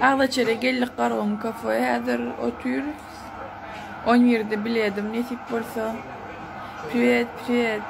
Agzaçara geldik Gargyn kafe häzir otyrys. On birde biledim nesip bolsa. Priwet priwet.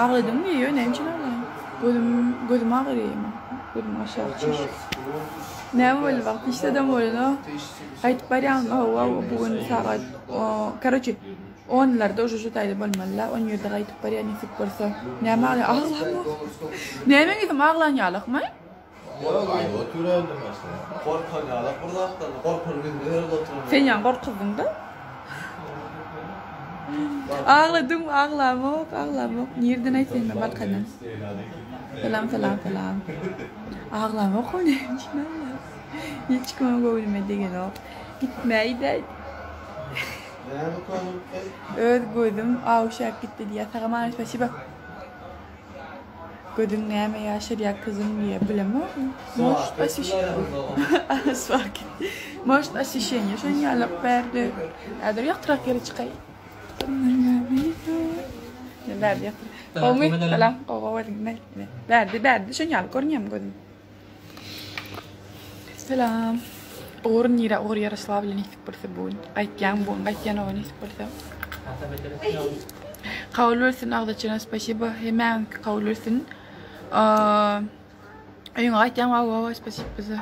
Agladyň diýýär näme üçin aglaýaň? Gözüm gözüm agyrýar meň. Gözüm aşak çiş. Näme boldy wagt hiç zadam bolanok. Gaýdyp barýaňmy? Hawa bu gün sagat karoçe onlarda uje şu taýda bolmalyda. On birde gaýdyp barýan nesip bolsa. Näme aglaýaň? Aglamok. Näme diýdim aglan ýalakmy? Gorkan ýalak bir zatdan, gorkan gizli ýerde oturan. Sen ýaňy gorkuzdyňda. Agladym, aglamok, aglamok. Nirden aýtsaň men Balkandan. Salam, salam, salam. Aglamok o näme üçin aglam? Hiç kime göwnüme degenok. Gitmäýdä. Öz gözüm awşap gitdi diýýär. Sag aman, spasiba. Gözüň näme ýaşyrýar kyzym diýýä bilemok. Может Может oswещение şon ýalak bärde. Häzir ýagtyrak ýere çykaý. Bärde ýagtyrak. Gowmy? Salam. Gowy gowy. Bärde bärde şon ýaly görünýärmi gözüm? Salam. Ugur nirä? Ugur Ýaroslawla nesip bolsa bu gün. Gaýtýan bu gün gaýtýan oba nesip bolsa. Kabul bolsun agzaçyna spasibo. Hemmäňiňki kabul bolsun. Öýüňe gaýtýan waw waw spasibo bize.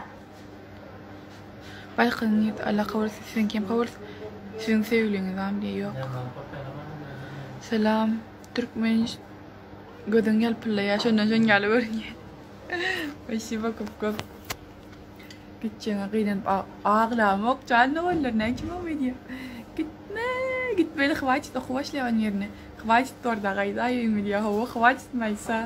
Balkan nirde Allah kabul etsin siziňki hem kabul etsin. Siziň söýgüliňiz barmy diýe ýok. Salam türkmen gözüň ýalpyllaýar şondan şon ýaly görünýär. Spasibo köp köp. Gitjeňe gynanyp aglamok jan doganlar näme üçin gowy edýär. Gitme, gitmeli hwatit okuw başlaýan ýerine. Hwatit borda gaýdaý öýüňe diýýär. Hawa hwatit maýsa.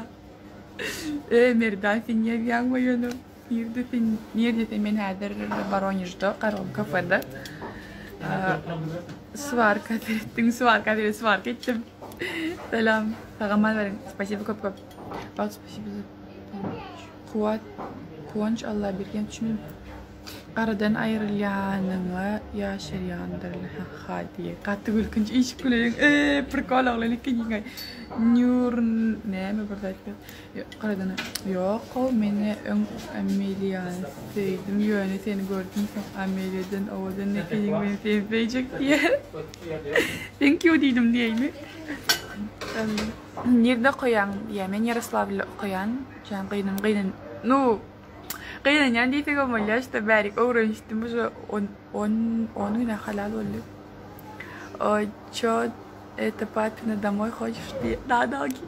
E Merdan sen ýazýaňmy ýöne? Nirde sen? Nirde sen? Men häzir Woronežde, Gargym kafede. Swarka seretdiň, swarka seret, swarka etdim. Salam. Sag aman beriň. Spasibo köp köp. Bagt spasibo za Kuwat Guwanç Allabergen üçin garadan aýrylýanyňa ýaşyrýandyrlar ha-ha diýýär. Gaty gülkünç iş güleýin. Eee prikol oglan ekeniňaý. Nýur näme bir zat ýok garadan ýok how men öň Ameliýany söýdüm ýöne seni gördüm soň Ameliýadan owadan ekeniň men seni söýjek diýýär. Thank you diýdim diýeými. Nirde okaýaň diýýär. Men Ýaroslawlda okaýan. Jan gynan gynan nu gynanýan diýsegem bolýar işte bärik öwrenişdim уже on on on güne halal boldy. Oý ço это папина домой хочешь diýýär. Dadagy.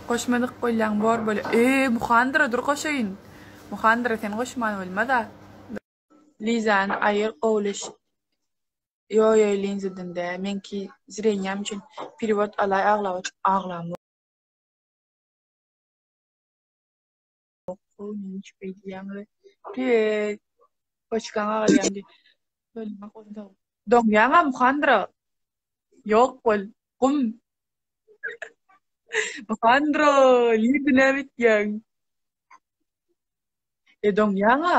Goşmadyk bolýaň bor bolýa. Eee Muhandyra dur goşaýyn. Muhandyra seni goşman bolmaz-a. Lizany aýyr gowuleş. Ýo ýo linzadan dä meňki zreniýam üçin perewod alaý aglap otyr aglamok näme üçin beý diýýäňiz priwet poçkaň agyrýan diý doňýaňa muhandra ýok bol gum muhandra nirde näme etýäň e doňýaňa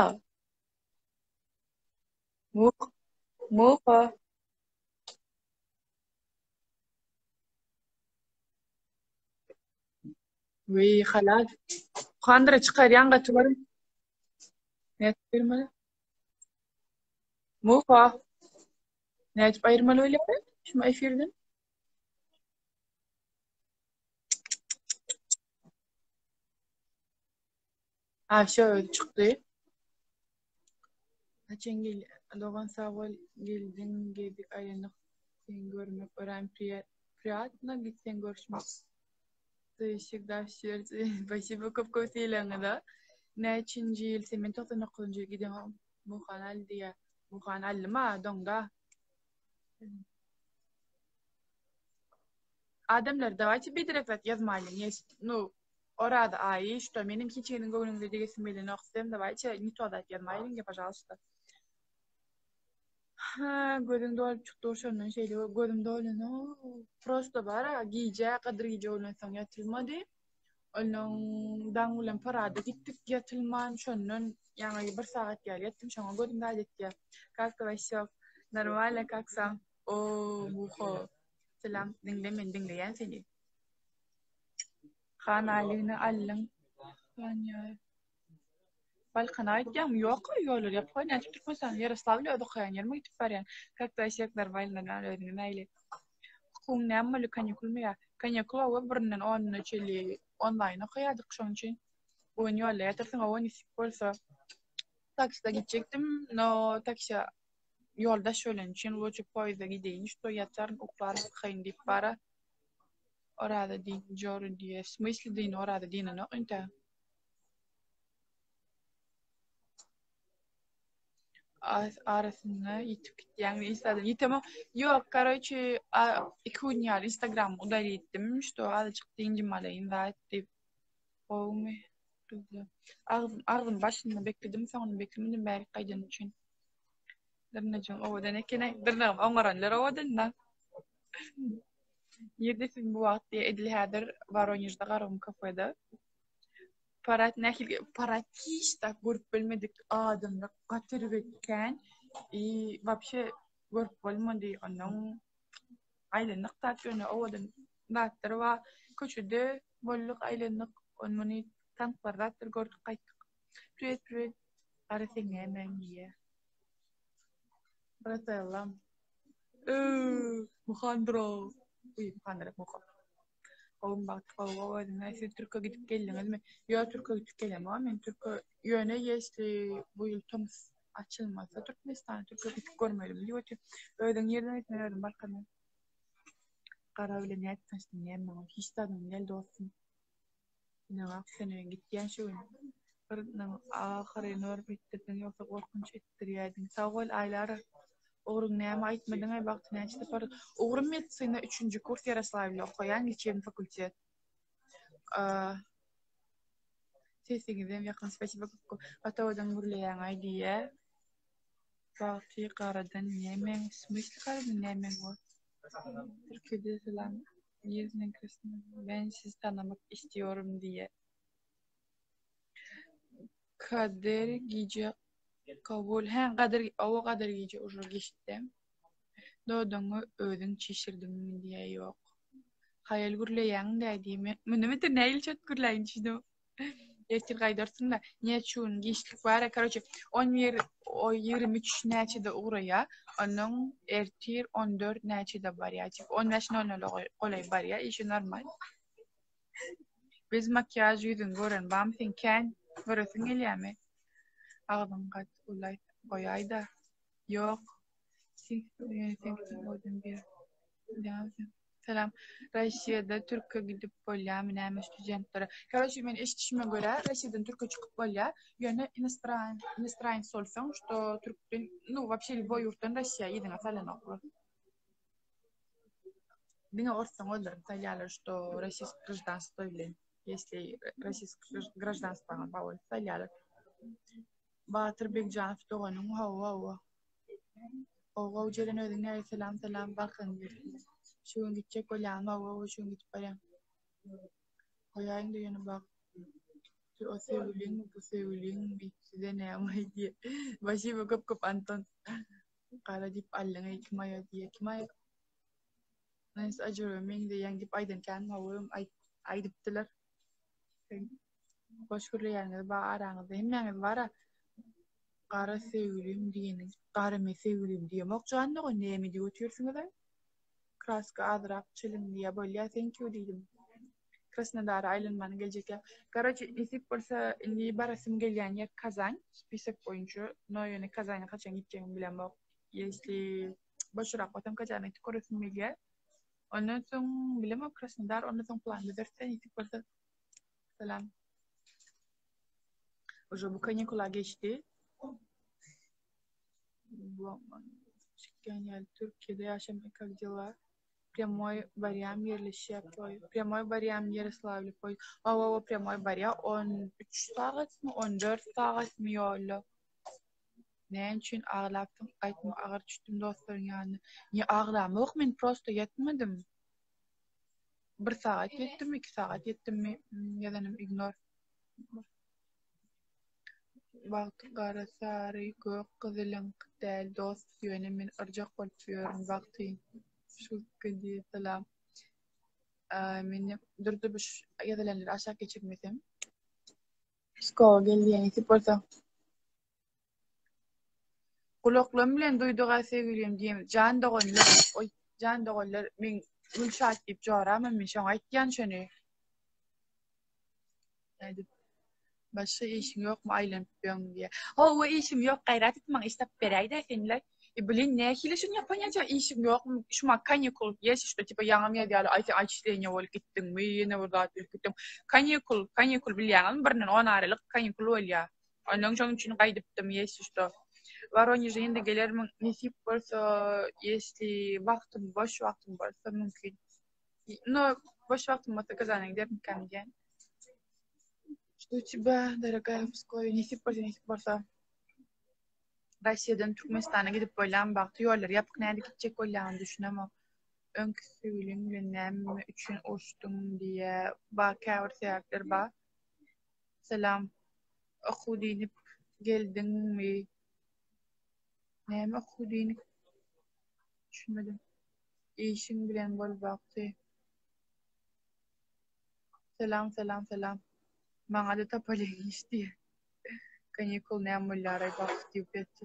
Muh, muha. Wiý, halas. Muhandra çykarýaň gaty görün. Nädip aýyrmaly? Muha. Nädip aýyrmaly bolýar? Şu efirden? A wsё özi çykdy. Haçan gel dogan sag bol geldiň gezdik aýlandyk seni görmek örän priýatno gitseň görüşmek Ty wsegda w serce spasibo köp köp sylagyňyza. Näçinji ýyl sen men 99-njy ýyl gideňok Muhan al diýýä. Muhan aldyma doňda. Adamlar dawayte biderek zat ýazmaýlyň ýes nu Oraz aýy şto meniň hiç hiliň göwnüňize degesim gelenok sizem dawayte ne to zat ýazmaýlyňda pažalsta. Ha gözüň dolup çykdy şondan şeýle gözüm dolanok prosto bara gije gadyr gije bolansoň ýatylmady. Ondan daň bilen parada gitdik ýatylman şondan ýaňy bir sagat ýaly ýatdym şoňa gözüm zat etýär. Как Васек? Нормально как сам? O muho. Salam diňle men diňleýän seni. Han aýlygyny aldyň. Han ýar. Balkana aýtýaňmy? Ýok, ýollar ýapyk. Näçe Türkmenistanyň Ýaroslawlda öz okaýan ýerime gidip barýan. Как твои всех нормально, nal özüňe nähili? Okuwyň näme boldy, kanikulmy ýa? Kanikul owa birinden onuna çenli onlaýn okaýardyk şonuň üçin. Bu gün ýolda ýatyrsyň owa nesip bolsa. Taksida gitjekdim, no taksiýa ýoldaş bolan üçin lучше poýezda gideýin, şto ýataryn, uklaryn arkaýyn diýip bara. Oraza din jory diýe. W smysle din oraza dinenok intä. Arasynda ýitip gitýäň instadan. Ýitemok. Ýok, karoçi, iki gün ýaly instagramy udalить etdim, şto azajyk dynjym alaýyn zat diýip. Gowumy? Agzym, agzym başynda bekledim, soňuny beklemedim bärik gaýdan üçin. Dyrnajyň owadan ekeni. Dyrnagym oňaranlar owadan da. Nirde siz bu wagt diýe edil häzir Woronežde Garagum kafede. Parat nähili parat hiç zat görüp bilmedik adamlar gaty erbet kän i wapşe görüp bolmady ondan aýlandyk zat ýöne owadan zatlar bar köçede bolduk aýlandyk on muny tanklar zatlar gördük gaýtdyk priwet priwet gara seň nämäň diýýä bratellam Öööö Muhandro Uý Muhandro muha Gowumy Bagty gowy gowy özüňä siz türke gidip geldiňizmi? Ýok türke gidip gelemok men türke ýöne ýesli bu ýyl tomus açylmasa Türkmenistan türke gidip görmelimi diýip otyr. Özüň nirden aýt men özüm Balkandan. Gara bilen nädip tanyşdyň näme maňa hiç zadyň däl dostum. Ine bak sen öýüň gitýän şu gün. Bir ahyry norm etdirdiň ýogsa gorkunç etdirýädiň. Sag bol Aýlara. Ugruň näme aýtmadyňaý Bagty näçe sapar Ugrum medisina üçünji kurs Ýaroslawlda okaýan liçebny fakultet. Sesiňizem ýakyn spasiba köp köp. Gaty owadan gürleýäňaý diýýä. Bagty garadan nemeň w smysle garadan nemeň o. Türkiýede salam. Nireden Krasnodar ben sizi tanamak istiyorum diýýä. Kadyr gije kabul. Hä, Gadyr, owa Gadyr gije uje geçdi. Dodagyňy özüň çişirdiňmi diýýä, ýok. Haýal gürleýäň-dä diýme. Mundan beter nähili çalt gürläýin düşünemok. Ertir gaýdarsyň-da. Niýet şu gün giçlik bar-a. Karoçe, on bir, o 23 näçede ugraýa. Onnoň ertir 14 näçede barýa. Tip 15 nol nola golaý barýa. Işi normal. Bez makiýaž ýüzüňi gören bamy seň kän göresiň gelýämi agzyň gaty ulaý goýaýda ýok Salam Rossiýada türke gidip bolýamy näme studentlere karoçe men eşidişime görä Rossiýadan türke çykyp bolýa ýöne inostran inostranec bolsaň şto türkden nu wapşe lýuboý ýurtdan Rossiýa yzyňa salanoklar. Diňe orslaň özlerini saýýarlar, şto rossiýski graždanstwo bilen. Ýesli rossiýski graždanstwaňyz bar bolsa saýýarlar. Batyr Begjanow doganyň hawa hawa. Gowy gowy Jeren özüň nähili salam salam Balkan Şu gün gitjek bolýaňmy hawa hawa şu gün gidip barýan. Goýaýyň-da ýöne bak. O söýgüliňmi bu söýgüliňmi size näme aýdýa. Spasibo köp köp Anton. Gara diýip aldyňaý kim aýa diýe kim aýa Nice ajaýyp meňzeýäň diýip aýdan kän hawa aýdypdylar. Boş gürleýäňiz bar araňyzda hemmäňiz bara gara söýgülim diýeniň gara men söýgülim diýemok jan dogan näme diýip otyrsyňyz-aý kraska azrak çilim diýä bolýa thank you diýdim. Krasnodara aýlanmany geljek ýa. Karoçe nesip bolsa indi barasym gelýän ýer Kazan spisok boýunça no ýöne Kazana haçan gitjegimi bilemok. Ýesli boşurak bolsam Kazana gidip göresim gelýär. Ondan soň bilemok Krasnodar ondan soň plan düzeris nesip bolsa. Salam. Уже bu kanikula geçdi. Çykýan ýaly Türkiýede ýaşamak как dela? Prýamoý barýam ýerleşýär poý. Prýamoý barýam Ýeroslawly poý. Hawa hawa prýamoý barýa 13 sagatmy 14 sagatmy ýolda. Näme üçin aglapsyň aýtma agyr düşdüm dostlaryň ýanyna. Nji aglamok men prosto ýatmadym. Bir sagat ýetdimmi iki sagat ýetdimmi ýazanym ignor. Bagty gara sary gök gyzylyňky däl dost ýöne men yrjak bolup ýörün Bagty şutka diýe salam men durdy bu ýazylanlary aşak geçirmesem. Pskowa gel diýen nesip bolsa. Gulaklarym bilen duýduga söýgülim diýem. Jan doganlar, oý, jan doganlar, meň Gülşat diýip joramam men şoňa aýtýan şony. Nädip? Başga işiň ýokmy aýlanyp ýöň diýýär. Hawa işim ýok gaýrat et maňa iş tapyp beräýdä senle. E blin nähili şuny ýapanýaja işiň ýokmy? Şuma kanikul ýesi şto tipa ýaňam ýazýarlar aý sen aýçisleniýa bolup gitdiňmi ýene bir zat bolup gitdiň. Kanikul kanikul bilýäňizmi birinden on aýlyk kanikul bolýar. Ondan şoň üçin gaýdypdym ýesi şto. Woroneže indi gelermiň nesip bolsa ýesli wagtym boş wagtym bolsa mümkin. No boş wagtym bolsa Kazana gidermikäm diýýän. Жду тебя, дорогая в Москве. Nesip bolsa, nesip bolsa. Russiýadan Türkmenistana gidip bolýarmy bagty ýollar ýapyk nädip gitjek bolýanyny düşünemok. Öňki söýgüliň bilen näme üçin uruşdyň diýýä. Bar käbir sebäpler bar. Salam. Okuw diýnip geldiňmi? Näme okuw diýnip? Düşünmedim. Işiň bilen bol bagty. Salam salam salam. Maňada tapalyň iş diýýä. Kanikul näme bolýaraý bagt diýip ýatdy.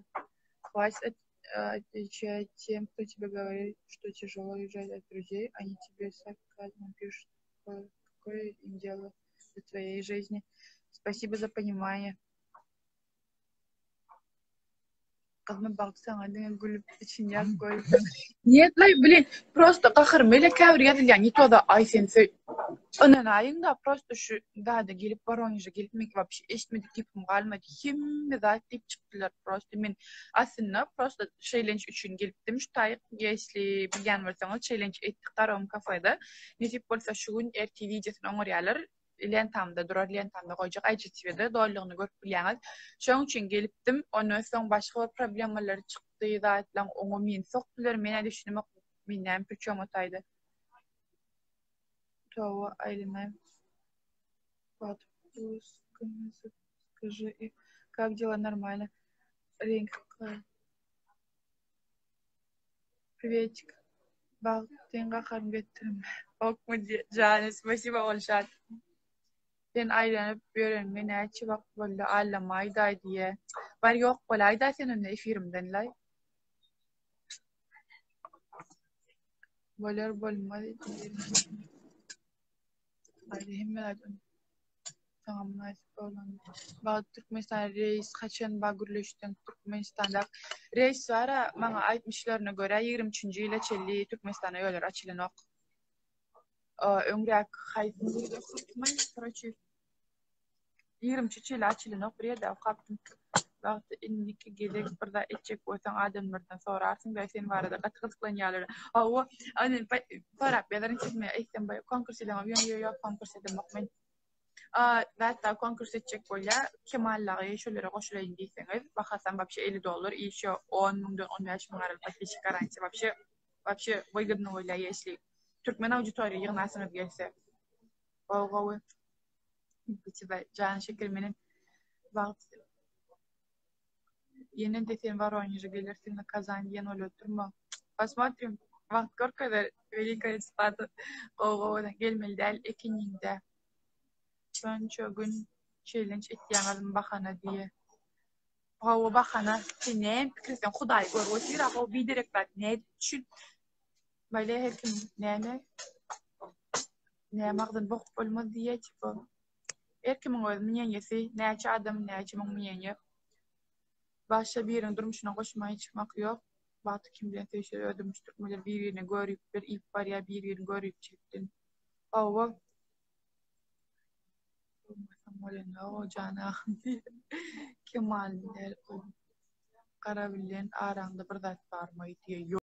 Хватит отвечать тем, кто тебе говорит, что тяжело уезжать от друзей, они тебе сарказмом пишут, какое им дело до твоей жизни. Спасибо за понимание. Gyzmy bagty saňa diňe gülüp için ýazyp goýupdyr. Нет, lay, blin, prosto gaharym gelýär käbir ýazylýan не to-da aý sen söý. Ynanaýyň-da, prosto şu zada gelip Woroneže gelip men wapşe eşitmedik gepim galmady. Hemme zat diýip çykdylar prosto. Men aslynda prosto çellenj üçin gelipdim şu taýyk. Ýesli bilýän bolsaňyz çellenj etdik Garagum kafede. Nesip bolsa şu gün ertir wideosyny oňarýarlar. Lentamda durar, lentamda goýjak IGTV-de dolylygyny görüp bilýäňiz. Şoň üçin gelipdim. Ondan soň başga bir problemalar çykdy, zatlaň oňa meni sokdular. Men-ä düşünemok, men näme priçem o taýda. Toba aýlanaý. Скажи, как дела нормально? Reňk Privetик. Bagt seň gaharyňy getirme. Okmy jany spasibo Gülşat. Sen aýlanyp ýöreniňe näçe wagt boldy allamaýdaý diýe. Bar ýok bolaýda sen onda efirimdenlaý. Bolar bolmaz Aýda hemme zat saňa mynasyp bolan. Bagt Türkmenistan reýs haçan ba gürleşseň Türkmenistanda reýs bara maňa aýtmyşlaryna görä 23-nji ýyla çenli Türkmenistana ýollar açylanok. Öňräk haýsy okapdym 23 ýyla açylanok bir ýerde okapdym. Wagty indiki gezek bir zat etjek bolsaň adamlardan sorarsyň we sen barada gaty gyzyklanýarlar. Hawa, ony sorap ýazaryn siz men eýsem boý konkurs edemok, ýöne ýok ýok konkurs edemok men. Zatda konkurs etjek bolýar, Kemallagy şolara goşulaýyn diýseňiz, bahasam wapşe 50 dollar, i ýeşe 10 müňden 15 müň aralyk podpisçik garantiýa wapşe wapşe wygodno bolýar ýesli türkmen auditoriýa ýygnasyňyz gelse. Gowy gowy. Jan şeker meniň wagt Ýene-de sen Woroneže gelersiň na Kazan diýen oýlap durma. Posmotrim. Wagt görkezer. Welikaýa spada. Gowy gowy gelmeli däl ekeniňde. Şonça gün çellenç etýäňizmi bahana diýe. Hawa bahana. Sen näme pikir etseň Hudaý görüp otyr-a how biderek zat nädip üçin. Bale her kim näme näme agzyn bokup bolmaz diýýä tipo. Her kimiň öz mneniýesi, näçe adam näçe müň mneniýe. Başga biriniň durmuşyna goşmaý çykmak ýok. Bagty kim bilen söýşer öz durmuş türkmenler bir birini göripler iýip barýar bir birini göripçilikden. Hawa. Kemal däl ol. Gara bilen araňda bir zat barmaý diýýä.